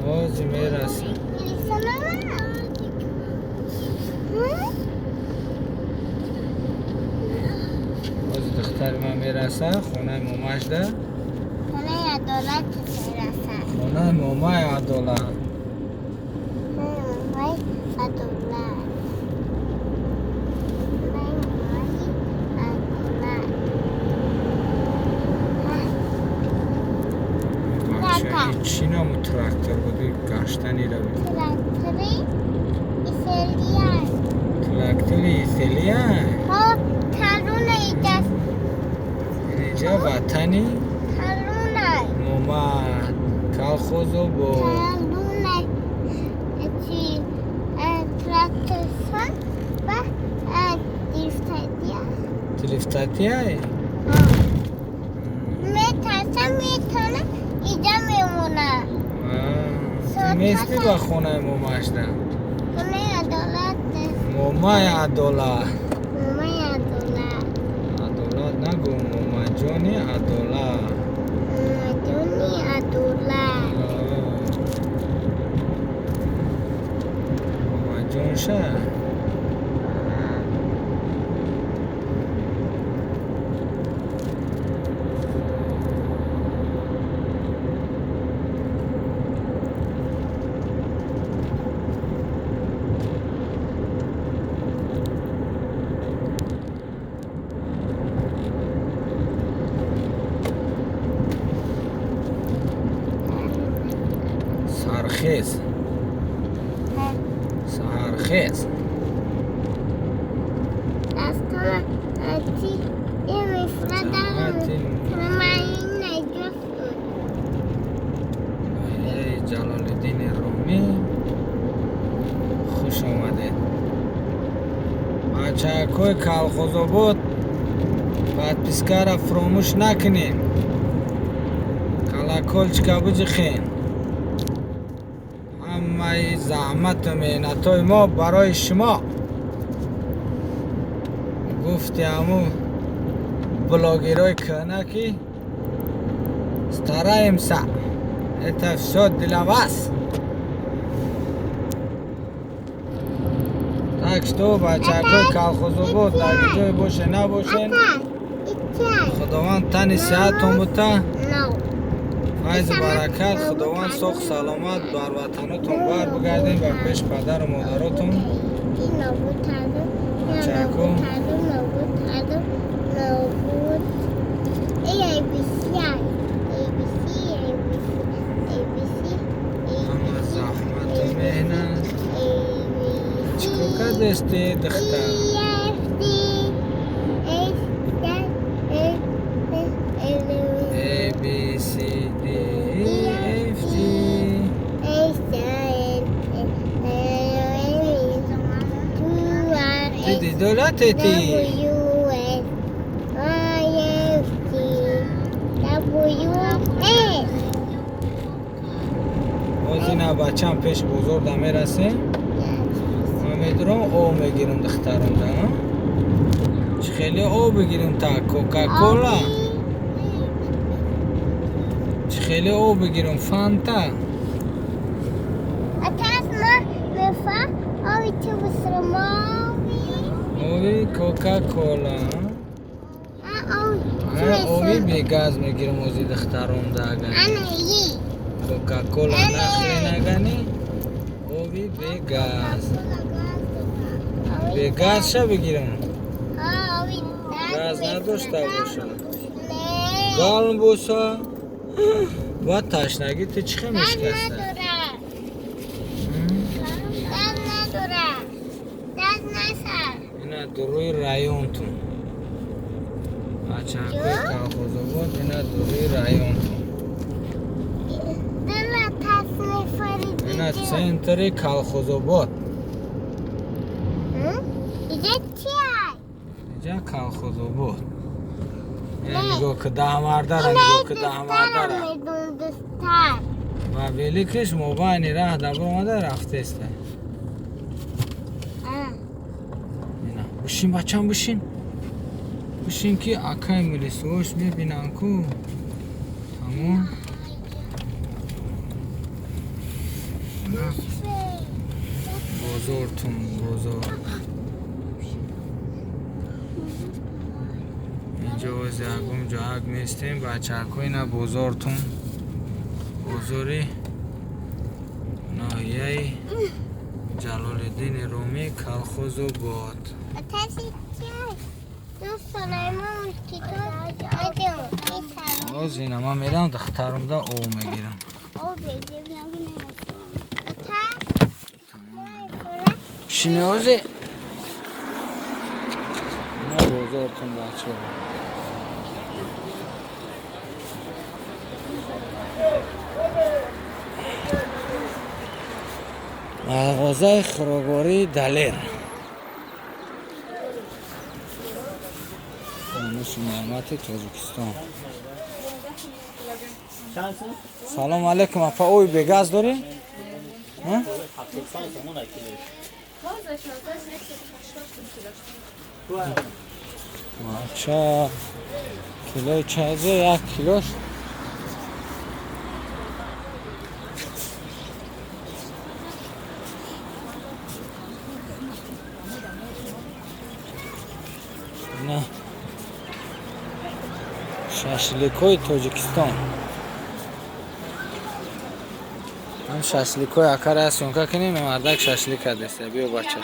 Ҳозир мерасем. Ҳозир духтари ман мераса хонаи момашда. Хонаи Адолат мераса. Хонаи момаи Адолат. Хонаи Адолат. Хонаи момаи Адолат. Чӣ ному трактор буди гаштанира? Трактори Иселия. Трактори Иселия? Ҳо, таруна идаст. Инҷа ватани таруна. Мома колхозобод. Таруна чи тракторсон ва дифтатия. Дифтатия? Метарсам, метавонам иҷа мемонам. Ту мести ба хонаи момашда? Хонаи Адолат. Момаи Адолат. Момаи Адолат. Адолат нагӯ, момаҷони Адолат. Момаҷони Адолат. Момаҷонша. Сархез. Сархез. Ҷалолиддини Румӣ, хуш омадед. Бачакҳои Колхозобод, подпискара фуромӯш накунед. Колокольчика биҷихен. Ҳамаи заҳмату меҳнатҳои мо барои шумо. Гуфти ҳаму блогерҳои кӯҳна ки стараемся. Это всё для вас. Так что бачакҳои Колхозобод дар ҷое боше набошен, Худованд тани сиҳатон бута. Файзу баракат, Худованд соғ саломат бар ватанотон бар бигардем, ба пеш падару модаротон. Бачако ҳама заҳмату меҳнат. Чӣ кор кардести, духтар? A B C D E F G. Тиди дола тети. W S I F G W S. Ҳозир бачам пеш бозор да мерасем. Ман медурам, об мегирам духтарам да. Чӣ хеле об бигирам та Кока-Кола? Чӣ хеле об бигирам Фанта? Атас ма мефа ови ту бисрамови. Ови Кока-Кола. Ови бегаз мегирам ози духтарам да агар. Ана и. Кока-Кола нахрен агани. Ови бегаз. Бегаз ша бигирам. Газ надошта боша. Галм боша. Ва ташнагӣ ту чӣ хел мешикаста? Ина дуруи районтун. Бачакҳои Колхозобод, ина дуруи районтун. Ина центри Колхозобод. Иҷа Колхозобод. Нигоҳ ки даҳмардара, нигоҳ ки даҳмардара. Ва великиш мобайни раҳ да биромада рафтеста. Ина бишин бачам, бишин. Бишин ки акай милисош мебинан ку. Тамом. Бозортун, бозор. Инҷо оз ягум ҷоак местем, бачако. Ина бозортун, бозори ноҳияи Ҷалолиддини Румӣ, Калхозобод. Оз ина ман мерам, духтарумда ов мегирам. Шинози ина бозортун, бачаҳо. Мағозаи хӯроквории Далер, Дониши Неъмати Тоҷикистон. Салом алейкум, апа. Ои бегаз дорӣ? А? Ча килои чайзе, як килош? На шашликҳои Тоҷикистон. Ҳам шашликҳои акара съёмка кунем. Мардак шашлик кардеста. Биё, бача.